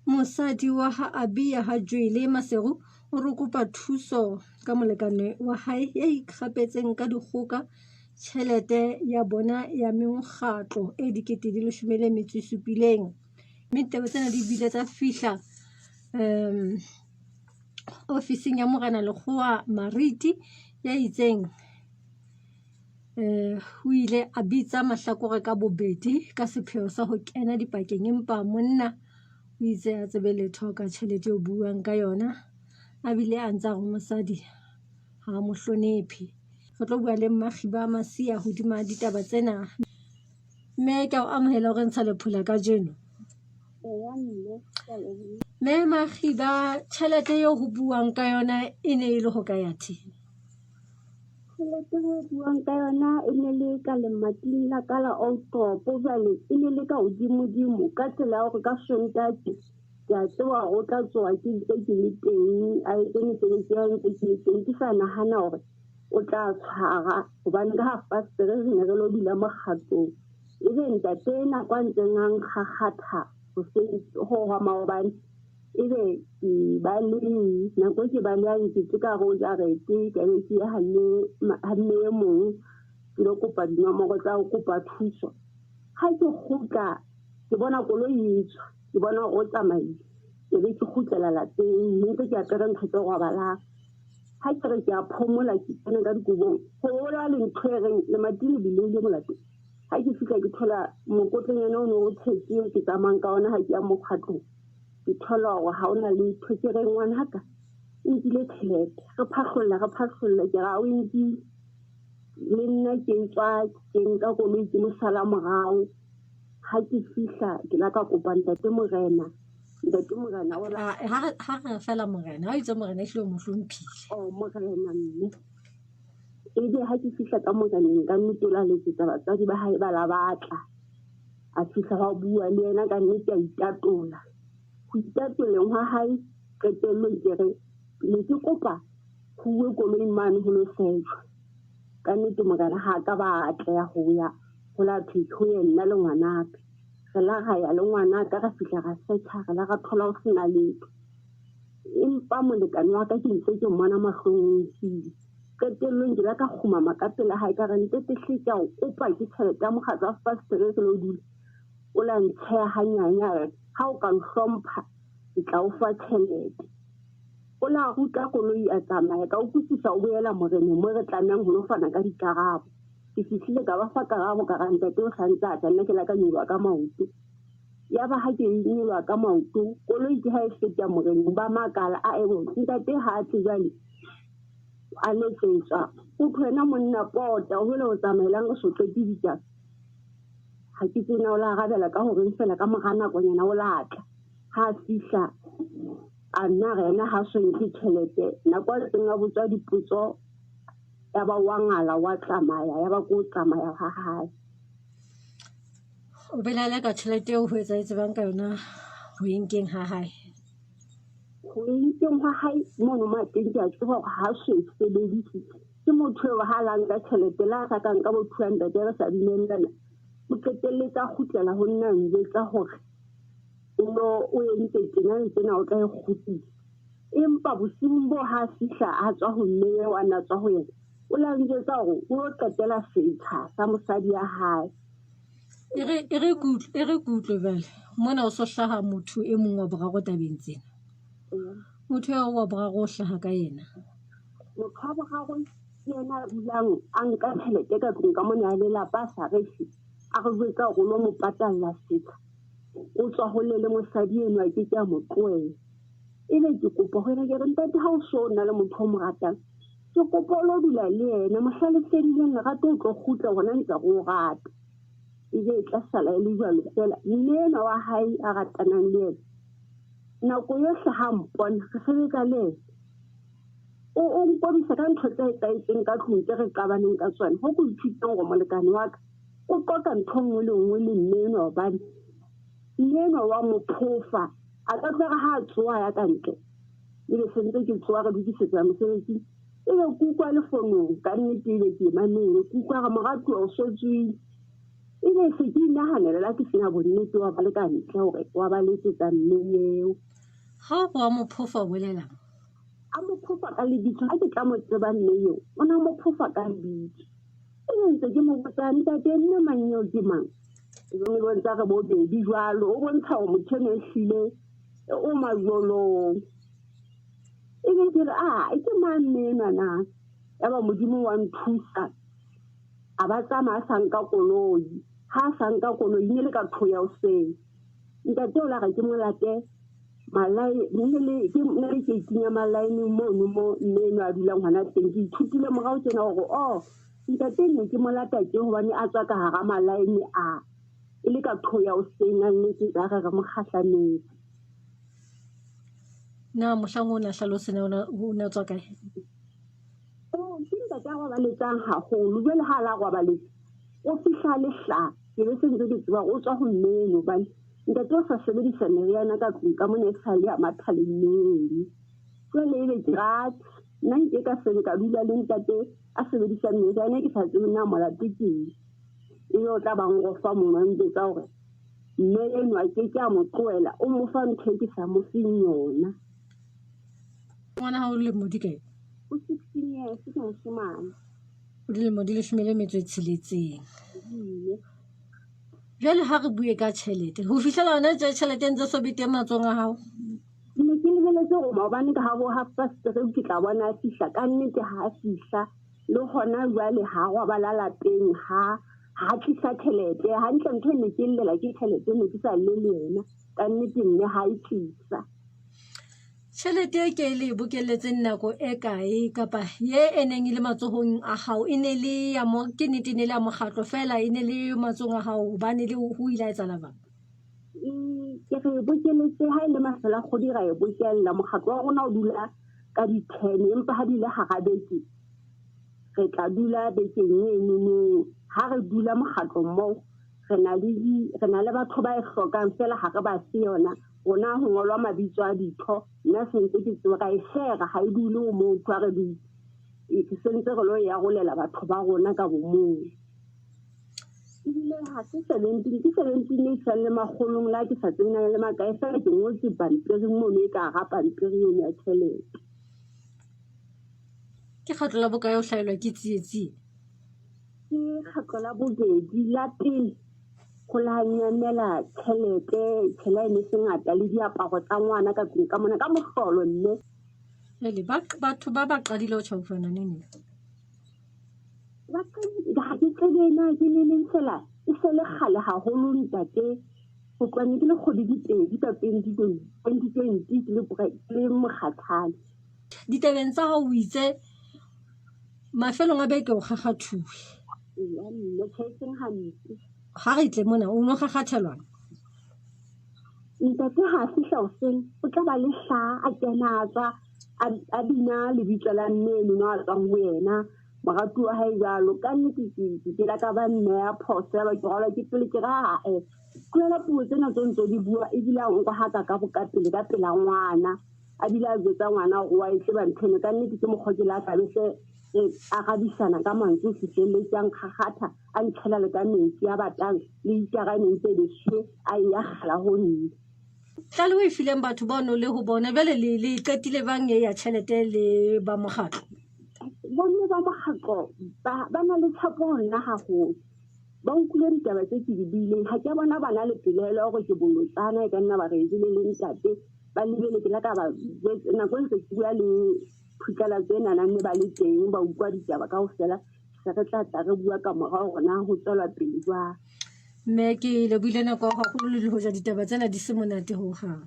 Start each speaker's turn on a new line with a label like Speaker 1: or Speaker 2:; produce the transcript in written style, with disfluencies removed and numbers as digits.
Speaker 1: Mosadi wa ha Abia ha Joele Maseru o re kopa thuso ka molekane wa hae ya ikgapetseng ka dikgoka tjhelete ya bona ya mekgatlo e 17,000. Mme ditaba tsena di bile tsa fihla ofising ya Morena Lekgowa Mariti ya itseng o ile a bitsa mahlakore ka bobedi ka sepheo sa ho kena dipakeng, empa monna o itse a tsebe letho ka tjhelete eo buang ka yona, a bile a ntsa re mosadi ha mo hlonephe. Re tlo bua le Mmakgiba Masia hodima ditaba tsena. Mme ke a o amohela hore ntsha lephula kajeno. Mme Makgiba, tjhelete eo ho buang ka yona e ne e le ho kae athe?
Speaker 2: Tjhelete eo buang ka yona e ne le ka lemating la ka la Oudtshoorn, jwale e ne le ka hodimodimo ka tsela ya hore ka Sontaha ke a tseba hore o tla tsoha ke ntse ke le teng, a etse mesebetsi ya ntse ke le teng. Ke sa nahana hore o tla tshwara hobane ka half past three re ne re lo dula mokgatlong. Ebe ntate nako a ntseng a nkgakgatha hoseng ho hwa maobane, ebe ke balehile. Nako e ke balehang ke tswe ka hare ho jarete, ka be ke ya ha mme e mong ke lo kopa dinomoro tsa ho kopa thuso. Ha ke kgutla ke bona koloi e tswa, ke bona hore o tsamaile. Ke be ke kgutlela lapeng ntse ke apere ntho tse robalang. Ha ke re ke a phomola ke kena ka dikobong, ho ba le ntho e reng lemati le bulehile mo lapeng. Ha ke fihla ke thola mokotlanyana o ne o tshetse eo ke tsamayang ka ona ha ke ya mokgatlong. Ke thola hore ha hona letho. Ke re ngwanaka o nkile tjhelete. Re phahlolla re phahlolla ke re ha o e nkile. Le nna ke tswa ke nka koloi ke mo sala morao. Ha ke fihla ke la ka kopa ntate morena. Ntate morena o la
Speaker 1: Ha re fela morena, ha o itse morena ehlile o mo hlomphile.
Speaker 2: Oh morena mme. Ebe ha ke fihla ka moreneng ka nnete o la letsetsa batswadi ba hae ba la batla. A fihla wa bua le yena ka nnete a itatola. Ho itatoleng hwa hae qetellong ke re ne ke kopa ho uwe koloing mane ho lo search-wa. Ka nnete morena ha ka ba atleha ho ya ho la thwe ho ye nna le ngwanaka. Re la ra ya le ngwanaka ra fihla ra search-a re la ra thola ho sena letho. Empa molekane wa ka ke ntse ke mmona mahlong o nkile. Qetellong ke la ka kgumama ka pela hae ka re ntate hle ke a o kopa ke tjhelete ya mokgatlo wa fast re lo dula. O la ntsheha hanyane a re ha o ka nhlompha ke tla o fa tjhelete. O la ruta koloi a tsamaya ka utlwisisa o boela moreneng mo re tlamehang ho lo fana ka dikarabo. Ke fihlile ka ba fa karabo ka re ntate o santse a tla nna ke la ka nyoloha ka maoto. Yaba ha ke nyoloha ka maoto koloi ke ha e feta moreneng ba makala a ebo ntate ha a tle jwale a letsetswa. Ho thwe wena monna pota o hole o tsamaelang re so qete ditaba. Ha ke tsebe na o la arabela ka horeng fela ka mora nakonyana o la tla. Ha a fihla a nna re yena ha so nke tjhelete. Nako a ntseng a botswa dipotso ya ba wa ngala wa tsamaya ya ba ko tsamaya ha hae.
Speaker 1: O belaela ka tjhelete eo ho etsahetse bang ka yona ho e nkeng ha hae?
Speaker 2: Ho e nkeng ha hae mono mo a teng ke a tseba hore ha so e sebedise. Ke motho eo ha la nka tjhelete le ha sa ka nka bo 200 re sa dumellana. O qetelletse a kgutlela ho nna a njwetsa hore o no o entse tjena le tjena o tla e kgutlisa. Empa bosiung boo ha a fihla a tswa ho mme eo a na tswa ho yena, o la njwetsa hore o lo qetela setsha sa mosadi ya hae.
Speaker 1: E re ke utlwe jwale. Mona o so hlaha motho e mong wa boraro tabeng tsena. Motho eo wa boraro o hlaha ka yena.
Speaker 2: Motho wa boraro ke yena a dulang a nka tjhelete ka tlung ka mona ya lelapa a sa refe. A re jwetsa hore o lo mo patalla setsha. O tswa hole le mosadi enwa a ke ke a mo tlohela. Ebe ke kopa ho yena ke re ntate ha o so na le motho o mo ratang, ke kopa o lo dula le yena mohla le fedileng lerato o tlo kgutla hona ntse re o rata. Ebe e tla sala e le jwalo fela. Mme enwa wa hae a ratanang le yena, nako yohle ha mpona re sebetsa le yena. O nkobisa ka ntho tse etsahetseng ka tlung tse re qabaneng ka tsona. Ho ko ithutang hore molekane wa ka o qoqa ntho nngwe le nngwe le mme enwa hobane mme enwa wa mo phofa. A ka tla re ha a tsoha ya ka ntle, ebe se ntse ke tsoha re lokisetsa mosebetsing. Ebe ke utlwa le fonong ka nnete ebe ke mamele. Ke utlwa re moratuwa o so tswile. Ebe se ke inahanela la ke sena bonnete wa ba le ka ntle hore wa ba letsetsa mme eo.
Speaker 1: Ha o re wa mo phofa o bolelang?
Speaker 2: A mo phofa ka lebitso, ha ke tla mo tseba mme eo, o na mo phofa ka lebitso. Ebe ntse ke mo botsa, ntate mme mang eo ke mang? Ebe o bontsha re bo baby jwalo, o bontsha hore motho eno ehlile o majolong. Ebe ke re, a ke mang mme enwa na? Yaba Modimo wa nthusa. A ba tsamaya a sa nka koloi. Ha a sa nka koloi, ne le ka two ya hoseng. Ntate o la re ke mo late malai ne le ke ne le keiting ya malaeneng mono mo mme eno a dulang hona teng. Ke ithutile morao tjena hore oh ntate ne ke mo lata tje hobane a tswa ka hara malaene a e le ka two ya hoseng a nletsetsa a re re mo kgahlametse.
Speaker 1: Na mohlang o na hlalose na o na tswa kae?
Speaker 2: Ke ntate a robaletsang haholo. Jwale ha a la robaletse, o fihla le hla. Ke be se ntse ke tseba hore o tswa ho mme eno hobane ntate o sa sebedisa meriana ka tlung ka mona e sa le ya matha le mme eno. Jwale ebe ke ratjhe, nna nke ka se ka dula le ntate a sebedisang meriana e ke sa tsebeng na molato ke eng. Ebe o tla ba nrofa mono a njwetsa hore mme enwa a ke ke a mo tlohela, o mo fa ntho e ke sa mo feng yona.
Speaker 1: Ngwana hao o dilemo di kae?
Speaker 2: O 16 years, ke moshemane.
Speaker 1: O dilemo di 16. Jwale ha re bue ka tjhelete. Ho fihlela hona tje tjhelete e ntse so be teng matsohong a hao?
Speaker 2: Ne ke lebeletse hore maobane ka ha bo half past three ke tla bona a fihla. Ka nnete ha a fihla. Le hona jwale ha robala lapeng ha ha tlisa tjhelete. Hantle ntho e ne ke llela ke tjhelete ne ke sa lle le yena. Ka nnete mme ha e tlisa.
Speaker 1: Tjhelete e ke le e bokelletseng nako e kae kapa ye e neng e le matsohong a hao e ne le ya mo ke nnete e ne le ya mokgatlo feela e ne le matsohong a hao hobane le ho ile ha etsahala jwang?
Speaker 2: Ke re e bokeletse ha e le mafelo a kgwedi ra e bokella. Mokgatlo wa rona o dula ka di-ten empa ha di ile hara beke re tla dula bekeng enono. Ha re dula mokgatlong moo re na le re na le batho ba e hlokang feela ha re ba fe yona. Rona ho ngolwa mabitso a ditho. Nna se ntse ke tseba ka e share ha e dule ho motho ha re dutse. Ke sentse re lo e arolela batho ba rona ka bomong. Ebile ha se 17, ke 17 e isang le makgolong le ha ke sa tsebe na le makae feela ke ngotse pampiring mono e ka hara pampiri eno ya tjhelete.
Speaker 1: Ke kgetlo la bokae o hlahelwa ke tsietsi?
Speaker 2: Ke kgetlo la bobedi. La pele ho la nyamela tjhelete, tjhela e ne se ngata le diaparo tsa ngwana ka tlung ka mona ka mohlolo mme.
Speaker 1: Jwale ba batho ba ba qadile ho tjhaufana neng?
Speaker 2: Ba qadile ha ke tsebe na ke ne neng fela e se le kgale haholo ntate. Ho tloha ne ke le kgwedi di pedi ka 2020 ke le ke le mokgatshane.
Speaker 1: Ditabeng tsa hao o itse mafelong a beke o kgakgathuwe.
Speaker 2: Eya mme tjhe e seng hampe.
Speaker 1: Ha re tle mona o no kgakgathelwang?
Speaker 2: Ntate ha a fihla hoseng o tla ba le hla a kena a tswa a bina lebitso la mme eno a tswang ho yena moratuwa wa hae jwalo. Ka nnete ke la ka ba mme ya phoso ya ba ke rwalwa ke pele ke re ae tlohela puo tsena tse ntso di bua ebile a nkwa ka bokapele ka pela ngwana. A bile a jwetsa ngwana hore wa e tseba ntho eno. Ka nnete ke mokgwa ke la tlabe se re arabisana ka mantswe ho fihlelletse a nkgakgatha a ntshela le ka metsi a batang le itara e ne ntse e beswe a e akgela ho nna.
Speaker 1: Tlaleho e fileng batho bao le ho bona jwale le le qetile bang e ya tjhelete le ba mokgatlo?
Speaker 2: Bomme ba mokgatlo ba na le tshepo ho nna haholo. Ba utlwile ditaba tse ke di buileng. Ha ke a bona ba na le pelaelo ya hore ke bolotsana e ka nna ba re jele le ntate. Ba lebele ke la ka ba nako e ntse ke bua le phutlalatso ena na mme ba le teng ba utlwa ditaba kaofela. Se re tla tla re bua ka morao hore na ho tswelwa pele jwang.
Speaker 1: Mme ke lebohile nako ya haholo le hoja ditaba tsena di se monate hohang.